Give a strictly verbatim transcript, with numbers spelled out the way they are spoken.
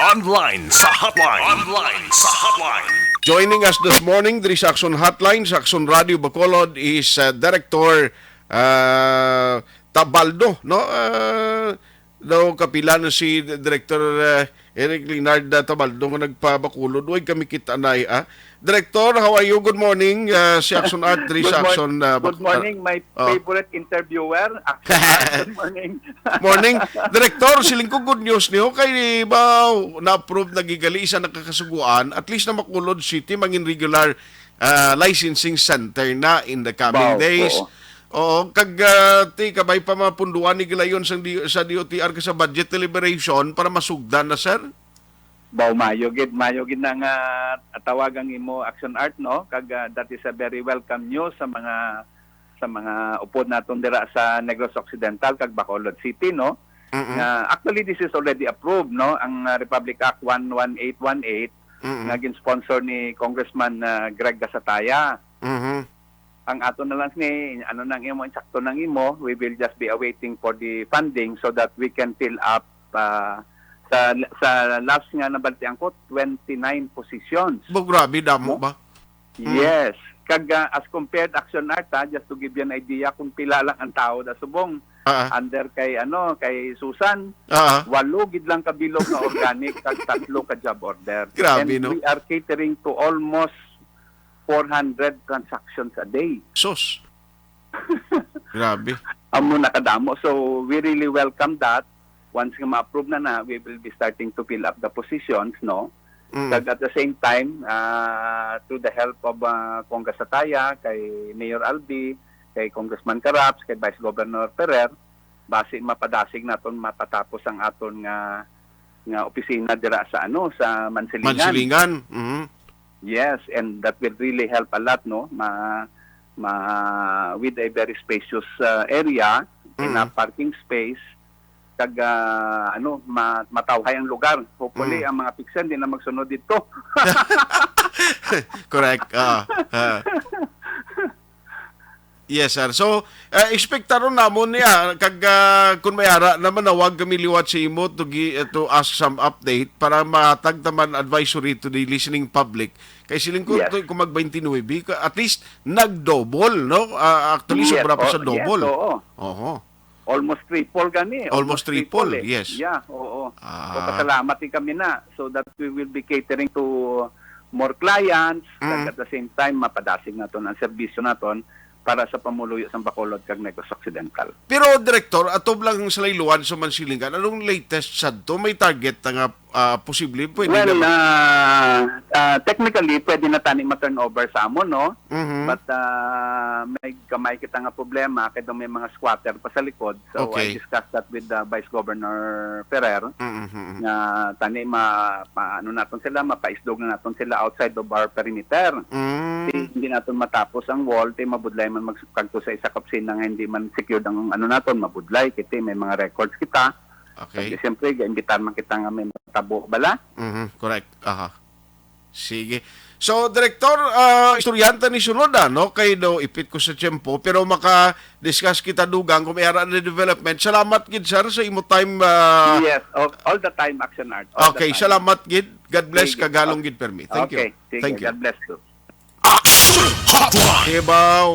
Online sa hotline. Online sa hotline. Joining us this morning diri sa Action Hotline sa Action Radio Bacolod is uh, Director uh, Tabaldo, no? Uh, daw kapila na si Director uh, Eric Leonard uh, Tabaldo nga nagpabakulod. Uy, kami kita na ah. Director, how are you? Good morning. Uh, si Action Art diri sa Action. Uh, Good morning, my uh, favorite interviewer. Action Art, good morning. Morning. Director, siling ko good news niyo kay ba na-approve na gigali sa nakakasuguan, at least na Bacolod City mangin regular uh, licensing center na in the coming Wow, days. Oo. Oo, kag uh, ti kabay pa mapunduan ni gilayon sang di, sa D O T R ka sa budget deliberation para masugdan na, sir. Baw mayo gid, mayo gid na nga tawag ang imo Action Art, no? Kag uh, that is a very welcome news sa mga sa mga upod naton dira sa Negros Occidental kag Bacolod City, no? Mm-mm. Nga actually this is already approved, no? Ang uh, Republic Act one one eight one eight Mm-mm. nga gin-sponsor ni Congressman uh, Greg Gasataya. Mhm. Ang ato na lang ni ano nang imo, insakto nang imo, we will just be awaiting for the funding so that we can fill up uh, sa sa last nga nabaltian ko, twenty-nine positions. Bo, grabe, damo No? ba? Mm. Yes. Kag uh, as compared Action Art, ha, just to give you an idea kung pila lang ang tao da subong Ah, under kay ano kay Susan, ah. walo gid lang ka bilog nga organic kag tatlo ka job order. Grabe, And no? we are catering to almost four hundred transactions a day. Sus. Grabe. Amo na kadamo. So we really welcome that. Once nga ma-approve na na, we will be starting to fill up the positions, no? Mm. Kag at the same time, uh, through the help of uh, Congressman Sataya, kay Mayor Albi, kay Congressman Caraps, kay Vice Governor Ferrer, basi mapadasig naton mapatapos ang aton nga nga opisina dira sa ano sa Mansilingan. Mansilingan. Mhm. Yes, and that will really help a lot, no? Ma, ma with a very spacious uh, area, Mm. enough parking space, kag uh, ano ma, matawhay ang lugar. Hopefully Mm. ang mga Picsen di na magsunod dito. Correct. Ah, ah. Yes, sir. So, uh, expectaron namon niya kag uh, kung may ara na manawag kami liwat sa imo to gi, uh, to ask some update para matag taman advisory to the listening public. Kay siling ko Yes. to, kung mag twenty-nine, ka- at least nag-double, no? Uh, actually, Yes, sobra pa oh, sa double. Yes, oo. Oho. Almost triple gani. Almost triple, eh. Yes. Yeah, oo. Ah. So, pasalamat din kami na so that we will be catering to more clients Mm. and at the same time mapadasig naton ang serbisyo naton para sa pamuluyo sa Bacolod kag Negros Occidental. Pero, Director, atob lang sa layluan sa Mansilingan, anong latest sadto? May target na nga ah, posible, pwede Well, naman. ah, ah, technically, pwede na tani ma-turnover sa amon, no? Mhm. But ah, may gamay kita nga problema kay daw may mga squatter pa sa likod. So, Okay. I discussed that with the Vice Governor Ferrer Mhm. nga tani ma, ma ano naton sila, mapaisdog na naton sila outside of our perimeter. Mm. Di, hindi naton matapos ang wall, ti mabudlay man magsukag to sa isa ka opisina nga hindi man secured ang ano naton, mabudlay, kiti may mga records kita. Okay. Kag siyempre, gaimbitar man kita nga may matabo bala. Mhm, correct. Aha. Sige. So, Director, ah, istoryahan ta ni sunod, ah, no? Kay daw ipit ko sa tiyempo, pero maka-discuss kita dugang kung may ara na development. Salamat gid, sir, sa imo time. Ah. Yes, all, all the time, Action Art. All the Okay, time. salamat gid. God bless Sige. kag halong gid permi. Thank Okay, you. sige. Thank you. God bless you. Action Hotline. Kibaw.